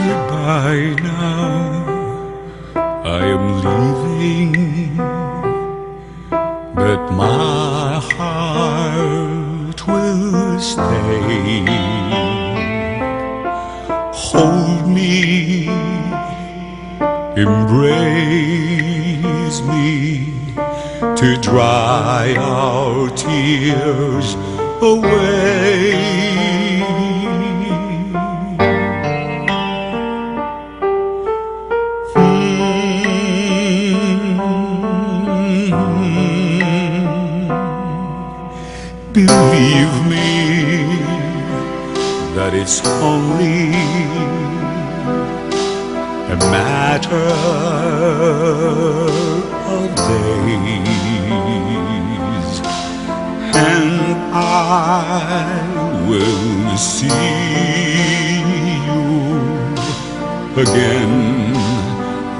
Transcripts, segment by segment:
Goodbye now, I am leaving, but my heart will stay. Hold me, embrace me, to dry our tears away. Believe me that it's only a matter of days, and I will see you again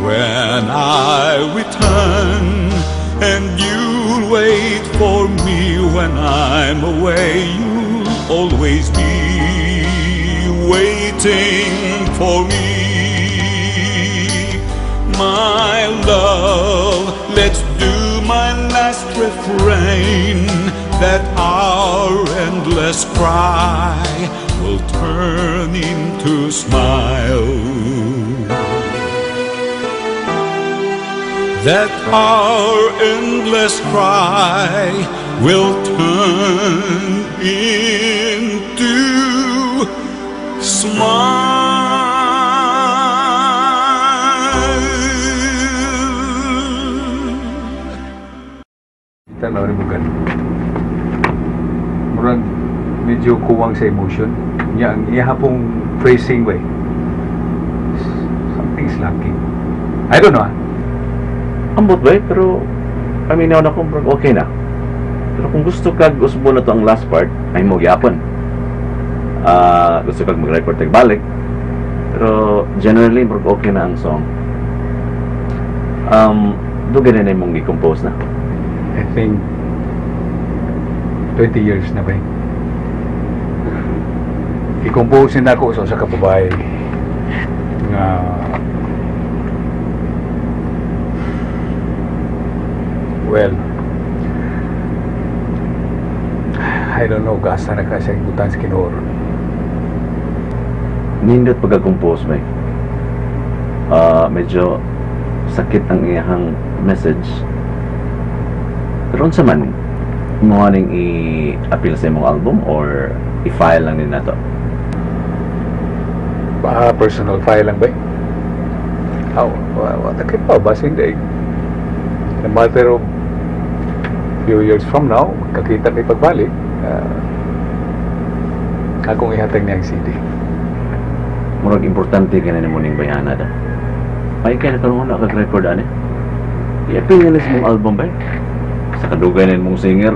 when I return, and you'll wait for me when I'm away. You'll always be waiting for me. My love, let's do my last refrain, that our endless cry will turn into smile. That our endless cry will turn into smile. Tanaw ni Bugan. Murag medyo kuwang sa emotion. Nya ang iya pong phrasing way. Something's lacking. I don't know. Ambot ba eh, pero paminaw na kung okay na. Pero kung gusto kag usbo na to ang last part, ay mo gyapon. Gusto kag mag-record tag balik. Pero generally murag okay na ang song. Dugay na imong gi-compose na. I think 20 years na ba eh. I-compose na ako sa usa ka babae nga well, I don't know, gasa na ka siya ibutan sa Kinor. Nindot pagka-compose ba eh. Medyo sakit ang iyang message. Pero unsa man, mo aning i-appeal sa imong album or i-file lang din nato? Personal file lang ba eh? Oh, well, pa, basing day. In a matter of few years from now, magkakita may pagbalik, akong ihatag niya ang CD. Murag importante ka na ni Muning Bayana da. Ay, kaya nakaroon na kag-record ani. I-appeal nga sa mong album ba eh? Sa kadugay na mong singer,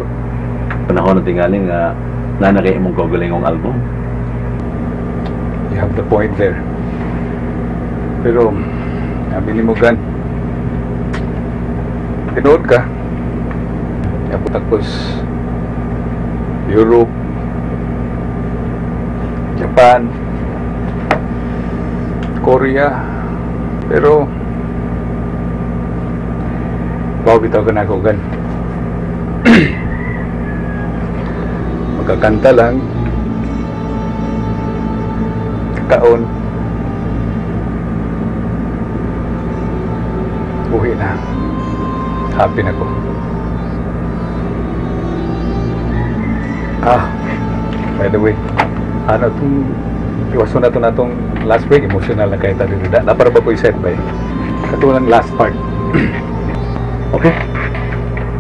panahon na tingali nga nana kay imong kaugalingong album. You have the point there. Pero, nabili mo gan. Tinuod ka. Tapos, Europe, Japan, Korea, pero bawo bitaw ka na ako gan. Magkakanta lang, kakaon, buhi na. Happy na ko. Ah, by the way, ano itong iwason na to natong last break, emotional na kayo tayo. Na para ba ko i-set ba eh? Katulad last part. Okay.